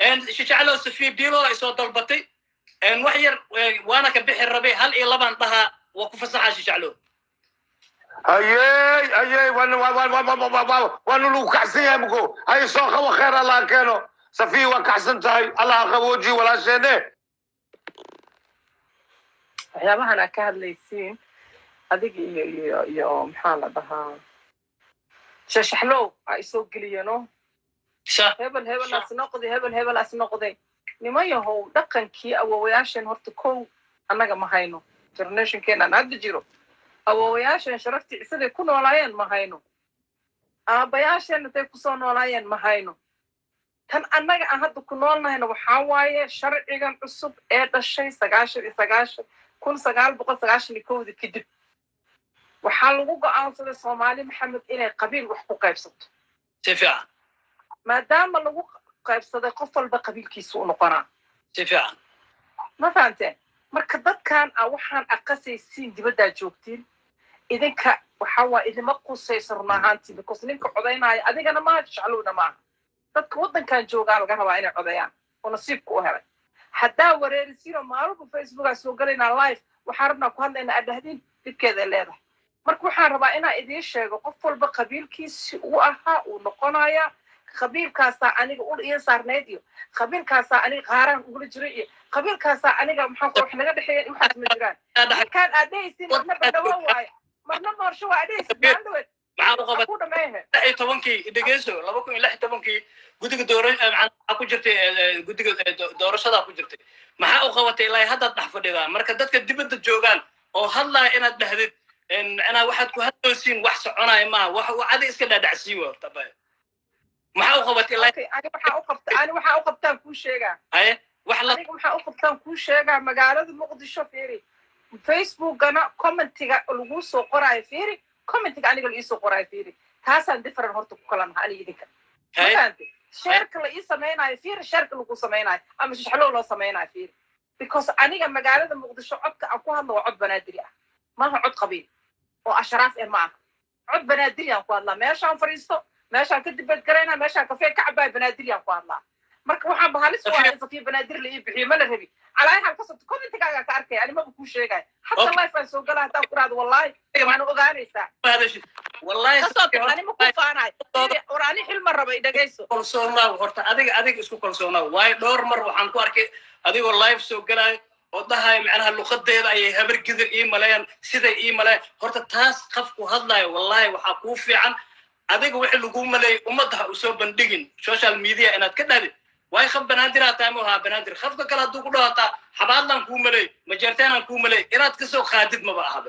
Shishaclo, Safiya Bilo ay soo dalbatay wax yar, waana ka bixi rabay. Hal iyo labaan dhahaa, waa ku fasaxaa, Shishaclo. Hayey, hayey, waanu lagu kacsan yahay mugo. Haye, soo qabo, kheer Allah keeno. Safiya waa kacsan tahay, Allah qabooji walaasheene. Waxyaabahan aad ka hadlaysiin adiga iyo maxaa la dhahaa, Shashaxlow a isoo geliyeno. Hebel hebelaas noqday, hebel hebelaas noqday. Niman yahow, dhaqankii awowayaashan horta kow annaga ma hayno. Generationkeenaan hadda jiro, awowayaashan sharaftii cisaday ku noolaayeen ma hayno, aabbayaasheen intay kusoo noolaayeen ma hayno. Tan annaga aan hadda ku noolnahayna waxaa waaye sharcigan cusub ee dhashay sagaashan iyo sagaashan 1991-dii kadib. Waxaa lagu go'aansaday Soomaali Maxamed inay qabiil wax ku qaybsato. Si fiican. Maadaama lagu qaybsaday, qof walba qabiilkiisu u noqonaa. Si fiican. Ma fahamteen? Marka dadkan a waxaan aqasaysiin dibaddaa joogtiin idinka, waxa waa idima qusayso run ahaantii, because ninka codaynaayo adigana maaha, Jeclowna maaha. Dadka waddankan joogaa laga rabaa inay codeeyaan oo nasiibka u helay. Haddaa wareerisiinoo maalinba Facebookaa soo galaynaa, live waxaan rabnaa ku hadlaynaa aad dhahdiin, dhibkeeday leedahay. Marka waxaan rabaa inaan idiin sheego, qof walba qabiilkiisi uu ahaa uu noqonayaa. Qabiilkaasaa aniga ul iyo saarnayd, iyo qabiilkaasaa aniga qaaraan ugula jiray, iyo qabiilkaasaa aniga maxaan ku wax naga dhexeeya, waxaas ma jiraan. Ninkaan aad dhehaysin marna Bandhawo waaye, marna Moorsho waa dhehaysid maalin dhaweed. Maxaa u qabat Ku dhameehe. 16-kii, dhegeyso, 2016-kii guddiga doora maxaa ku jirtay? Guddiga doorashadaa ku jirtay. Maxaa u qabatay ilaa haddaad dhex fadhidaa? Marka dadka dibadda joogaan oo hadlaya inaad dhahdid macnaha waxaad ku hadloosiin wax soconaya maaha, wax adi iska dhaadhacsii wa horta bay. Maxaa u qabatay ilaa Okay, ani waxaa u qabta, ani waxaa u qabtaan kuu sheegaa. Haye, wax la Aniga waxaa u qabtaan kuu sheegaa. Magaalada Muqdisho fiiri, Facebookana commentiga laguu soo qoraayo fiiri, commentiga aniga la iisoo qoraayo fiiri. Taasaan different horta ku kala naha aniga idinka. Ma fahamtay? Shareka la ii samaynayo fiiri, shareka lagu samaynayo ama Shashxlow loo samaynayo fiiri, because aniga magaalada Muqdisho codka aan ku hadlo waa cod Banaadiri ah, maaha cod qabiil oo ashraaf eh ma aha. Cod Banaadiri aan ku hadlaa. Meeshaan fadhiisto, meeshaan ka dibad garaynaa, meeshaan kafee ka cabaay, Banaadiri aan ku hadlaa. Marka waxaan bahalis waa in Safiya Banaadir la ii bixiyo ma la rabi. Calaayi xaal kasabto, commentigaagaa ka arkaya, animaba kuu sheegaya xataa. Live aan soo gala haddaan ku rahdo, wallahi waana ogaanaysaa. Hadashid wallahi. Kasoo tag, anima ku faanayo. War ani xilma raba, i dhegayso. Kalsoonaaw horta, adiga isku kalsoonaaw, waayo dhowr mar waxaan ku arkay adigoo live soo galaayo oo dhahayo macnaha luqadeeda ayay Habar Gidir ii maleeyaan, siday ii maleeyaan. Horta taas qafku hadlayo, wallahi waxaa kuu fiican adiga wixii laguu maleeyay ummadda ha usoo bandhigin social media inaad ka dhahdid. Waayo qaf Banaadiraa tahay mu ahaa Banaadir. Qafka kale hadduu ku dhawataa Xabaadlaan kuu maleey, Majeerteenaan kuu maleey, inaad kasoo qaadid maba ahaba.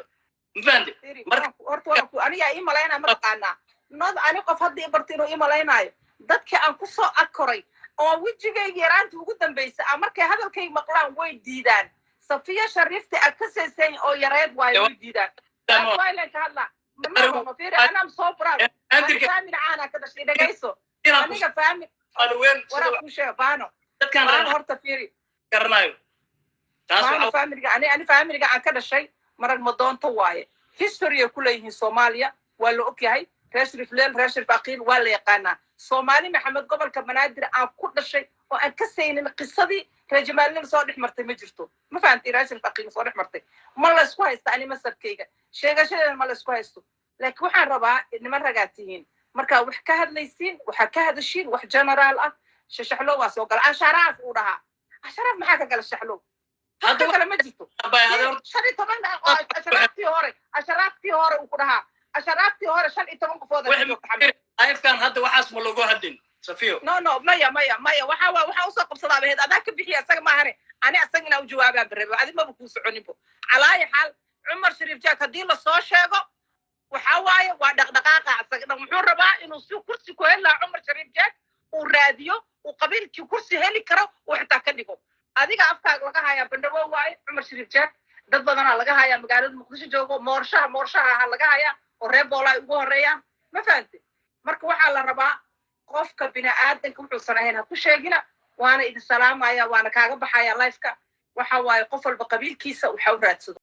Ma fahamte? Marka Horta waan ku anigaa ii malaynaya, ma taqaanaa nod? Ani qof hadda ii barta inuu ii malaynaayo, dadkii aan kusoo akoray oo wejigayga yaraanta ugu dambaysa a markay hadalkayga maqlaan way diidaan. Safiya Shariifta aad ka seeseyn oo yareed waayo, way diidaan. That's why leen ka hadlaa. Ma fiiri, anam so proud. Ani family caana ka dhashay, dhegayso. Aniga family waraa kuu sheega, Baano. Dadkaan Baano, horta fiiri. Garanayo taas. Baano. Waxa Familiga ani familiga aan ka dhashay marag madoonto waaye, history ay ku leeyihiin Soomaaliya, waa la og yahay. Reer Sharif Leel, reer Sharif Aqiil waa la yaqaanaa. Soomaali Maxamed, gobolka Banaadir aan ku dhashay oo aan ka saynin qisadii reer Jamaalnima soo dhex martay ma jirto. Ma fahamtay? Reer Sharif Aqiil soo dhex martay ma la isku haysta. Ani masabkayga sheegashadeeda ma la isku haysto, laakiin waxaan rabaa niman ragaa tihiin markaa wax ka hadlaysiin, waxaa ka hadashiin wax general ah. Shashaxlo waa soo gala, Asharaaf uu dhahaa. Asharaaf maxaa ka gala Shaxlow? Wax Hadda ka gala ma jirto. 15 asharaaftii hore, asharaaftii hore uu ku dhahaa, asharaaftii hore 15 qofood aa joogta Xamar. Livekan hadda waxaas ma loogu hadlin, Safiyo. No, maya, maya, maya. Waxa waa waxaa usoo qabsadaa baheed adaa ka bixiya isaga maahane. Ani asaga inaa u jawaabaan barebe, adi maba kuu soconinbo. Calaayi xaal, Cumar Shariif Jack haddii lasoo sheego, waxa waaye waa dhaqdhaqaaqa asaga dhan. Wuxuu rabaa inuu si kursi ku heli lahaa Cumar Shariif Jack uu raadiyo, uu qabiilkii kursi heli karo, uu xitaa ka dhigo. Adiga afkaaga laga hayaa Bandhawo waaye Cumar Shariif Jack. Dad badanaa laga hayaa magaalada Muqdisho joogo, Moorshaha, Moorshaha ahaa laga hayaa oo reer Boola ay ugu horeeyaan. Ma fahamte? Marka waxaa la rabaa qofka bini aadanka wuxuusan ahayn ha ku sheegina. Waana idin salaamaya, waana kaaga baxaya liveka. Waxa waaye qof walba qabiilkiisa waxa u raadsado.